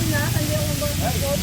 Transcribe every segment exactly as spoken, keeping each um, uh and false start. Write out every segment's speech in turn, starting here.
Ta, ta, ta, ta.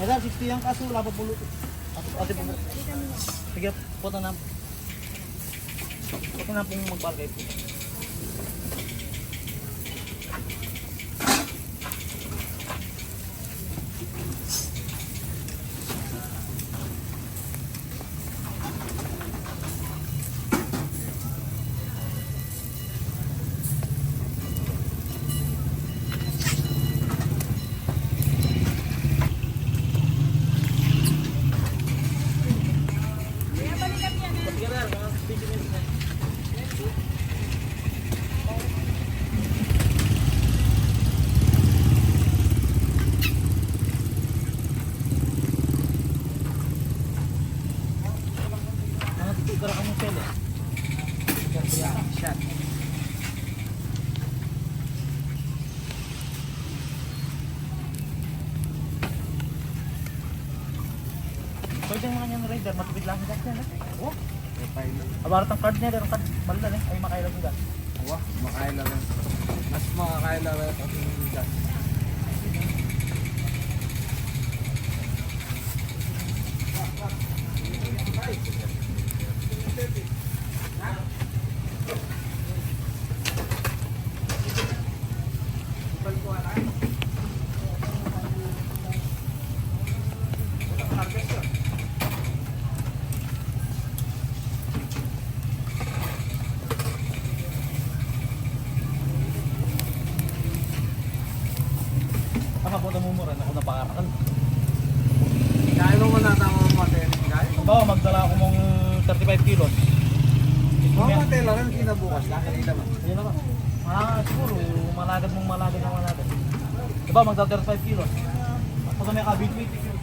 Ay, sixty yang kaso, wala pa pulo. Ate, ate, pulo. Sige, puta na. Huwag na pong magbargay po. Shot. Pwede yung mga niyang rider, matipid lang sa gas yan, eh. Oh, may pilot. Abarat ang card niya, pero card, mahal na, eh. Ay, makailan sila. Wah, makailan. Mas makakailan ang gas. Ang abutan mo mura, naku, napakarakan. Kaya mo muna tama mo, ate, guys. Bawa, magdala ako mong thirty-five kilos. Mga tela rin, kinabukas, lahat ng ilaman. Ayun naman. Ah, siguro, malagad mong malagad na malagad. Diba, magda thirty-five kilos. Ako na may kabit, twenty kilos.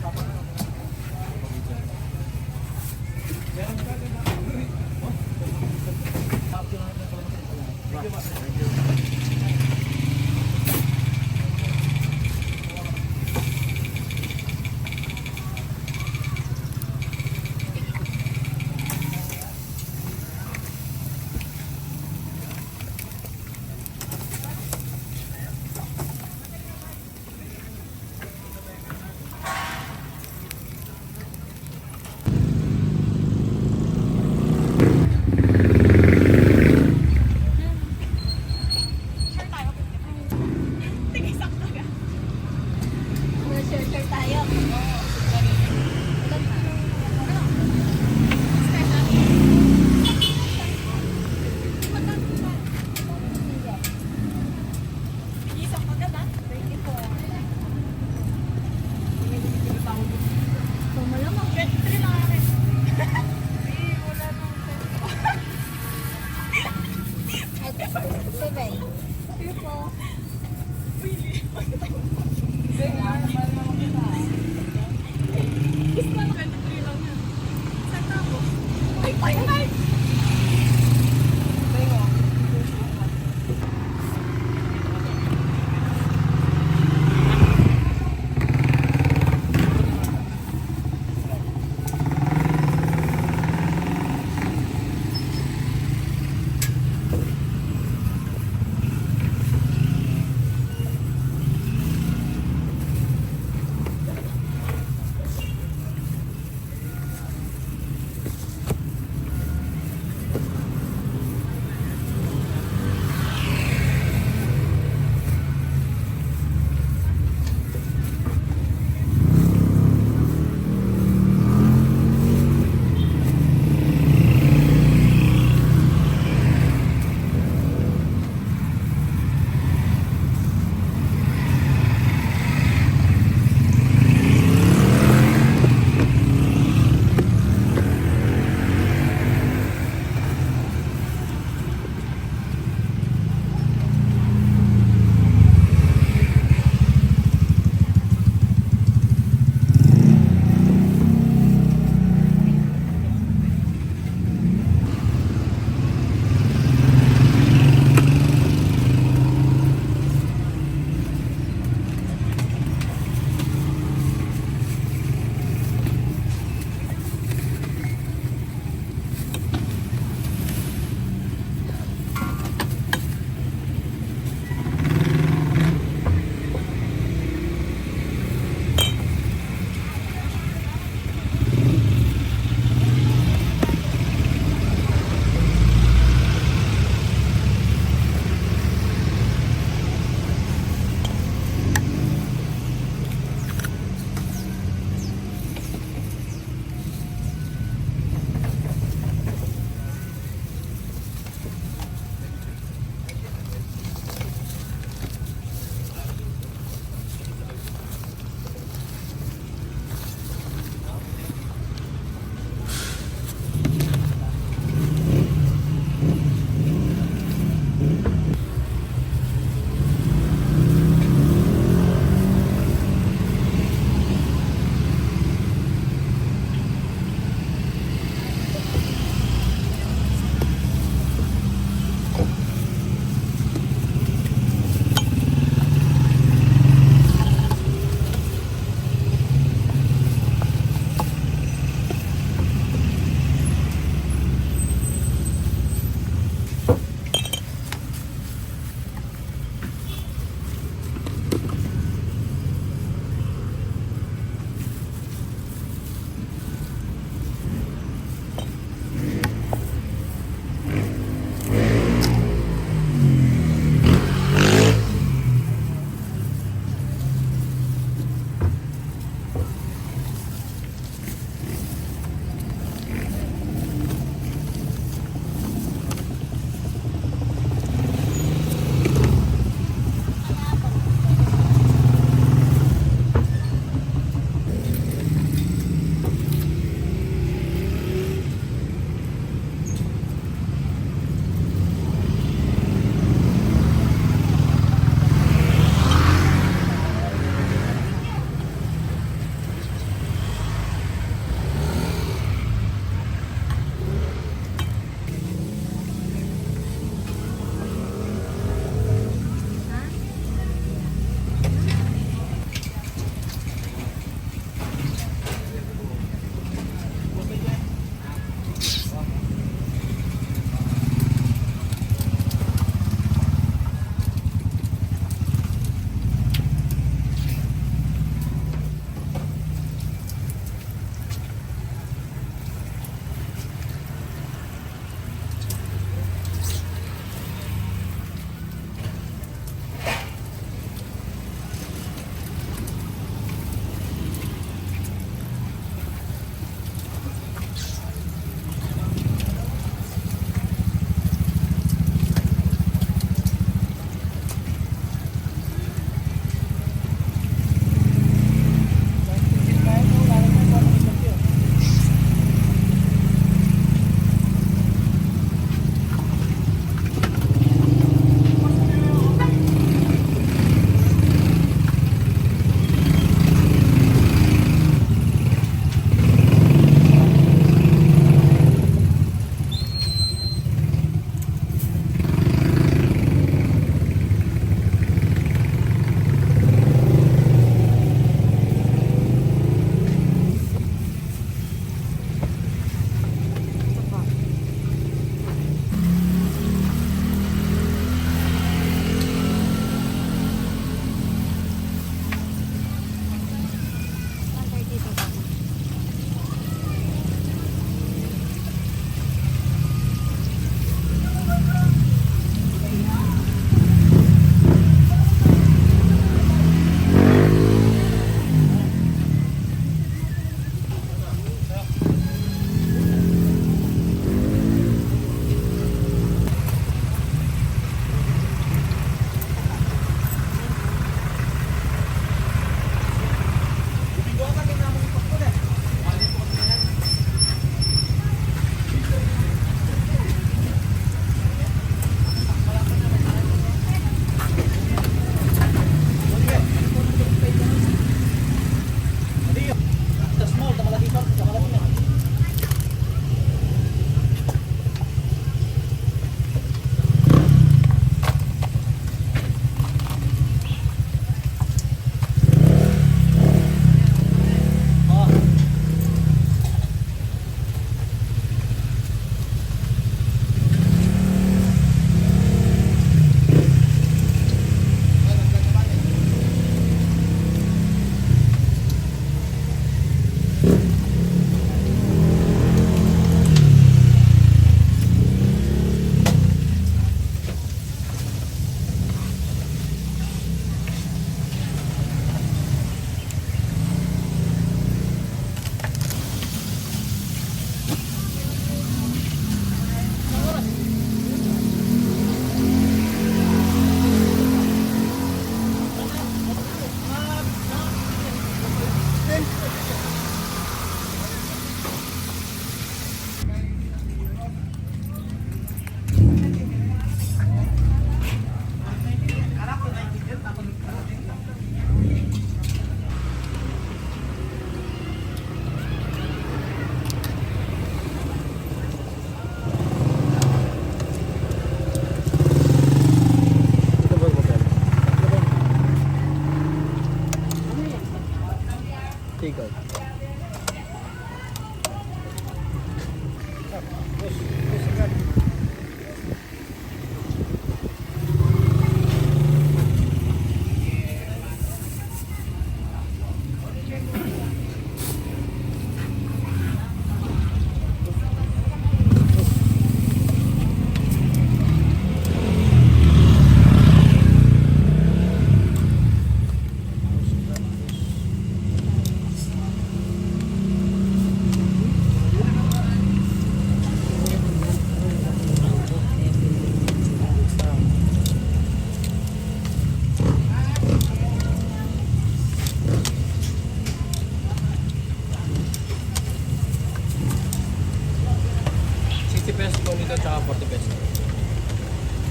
Sixty pesos po nito, tsaka forty pesos.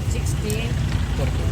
Sixty. Forty.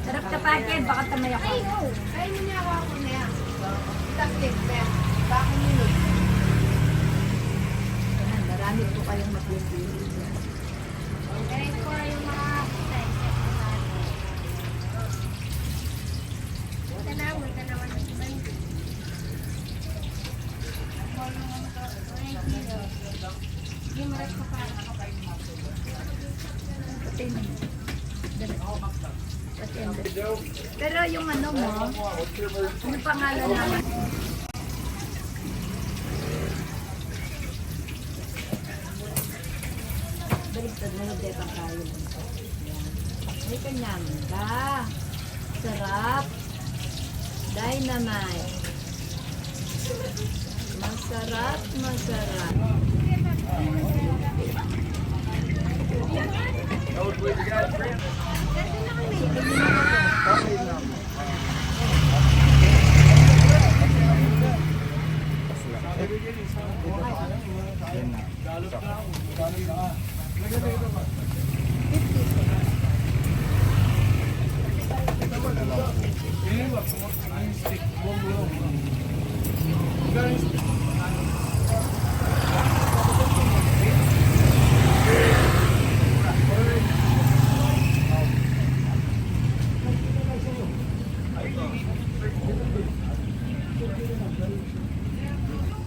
Sarap ka, Pagin. Baka tamay ako. Ay, oo. Ay, hindi ako na yan. Kita, Pagin. Baka minum. Ayan, marami po kayong magluluto dyan. Aray po, yung mga tanawan, tanawan ng bandi. Yung mga Pati na. Pati na. Pero yung ano mo, ano pangalan naman? Baligtad na, nagdepang tayo. Yan. Ay, kanyang ka. Sarap. Dynamite. Masarap, masarap.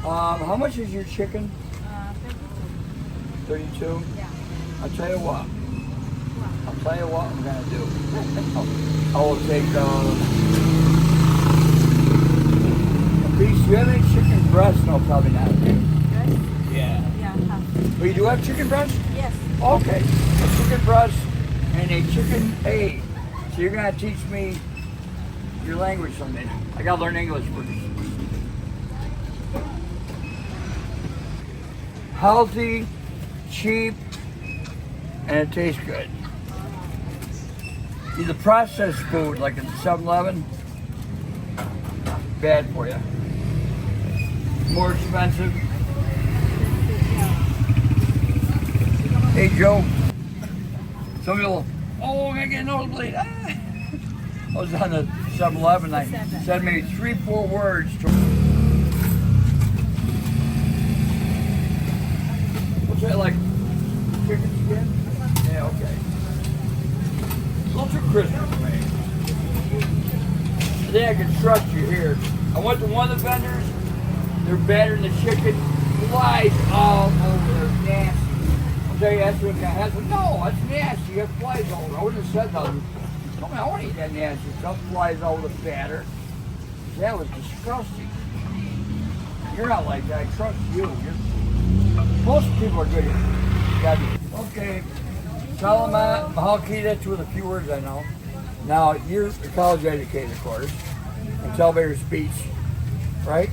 Um, how much is your chicken? Uh, thirty-two. Thirty-two? Yeah. I'll tell you what. What? I'll tell you what I'm gonna do. I will take, uh, a piece. You have any chicken breast? No, probably not. Breast? Yeah. Yeah, have. But you do have chicken breast? Yes. Okay. A chicken breast and a chicken egg. So you're gonna teach me your language someday. I gotta learn English first. Healthy, cheap, and it tastes good. See, the processed food, like at the seven eleven, bad for you. More expensive. Hey, Joe. Some people, "Oh, I'm gonna get a nosebleed." Ah. I was on the seven eleven. I said maybe three, four words to. What's that like? Chicken skin? Yeah, okay. A little too crispy for me. I think I can trust you here. I went to one of the vendors. They're battering the chicken. Flies all over. They're nasty. I'll tell you, that's what got. No, that's nasty. You got flies all over. I wouldn't have said nothing. Told me I won't eat that nasty stuff. Flies all over the batter. That was disgusting. You're not like that. I trust you. You're, most people are good. You gotta be, okay. Tell them, uh, Mahal Kita, two of the few words I know. Now, you're a college educated, of course. It's elevator speech, right?